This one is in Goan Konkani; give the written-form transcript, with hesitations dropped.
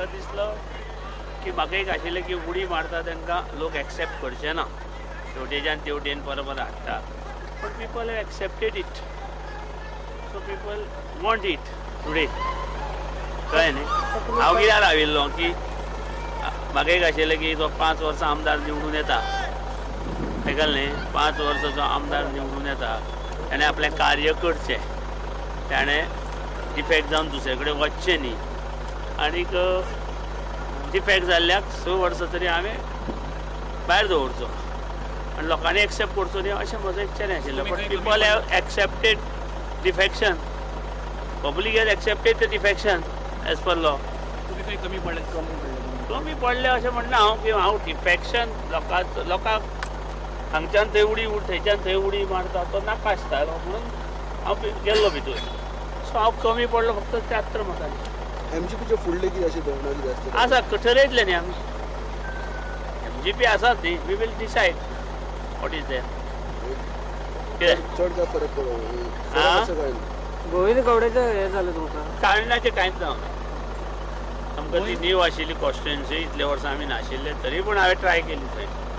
म्हाका दिसलो की म्हाका एक आशिल्लें की उडी मारता तांकां लोक एक्सेप्ट करचे ना, हेवटेच्यान तेवटेन परत परत हाडटा, but people have accepted it, so people want it today. कळ्ळें न्ही? हांव कित्याक राविल्लो की म्हाका एक आशिल्लें की तो 5 वर्सां आमदार निवडून येता, आयकलें न्ही, 5 वर्सां जो आमदार निवडून येता ताणें आपलें कार्य करचें, ताणें डिफेक्ट जावन दुसरे कडेन वचचें न्ही. आनीक डिफेक्ट जाल्ल्याक 6 वर्सां तरी हांवें भायर दवरचो आनी लोकांनी एक्सेप्ट करचो न्ही अशें म्हजो एक चें आशिल्लें. But people have accepted defection, public has accepted the defection as per law. कमी पडले, कमी पडले अशें म्हणना हांव की हांव डिफेक्शन लोकांक हांगच्यान थंय उडी, थंयच्यान थंय उडी मारता तो नाका आसतालो म्हणून हांव गेल्लो भितर. सो हांव कमी पडलो फक्त 73 मतांनी. एमजीपीचे फुडले कितें अशें धरणां कितें आसता? आसा, ठरयतले न्ही आमी, एमजीपी आसात न्ही, we will decide what is there. कितें चड काय फरक पडलो? गोविंद गवडेचें हें जालें तुमकां? कारणाचें कांयच ना. आमकां ती नीव आशिल्ली कॉन्स्टिट्युएन्सी, इतले वर्सां आमी नाशिल्ले तरी पूण हांवें ट्राय केली थंय.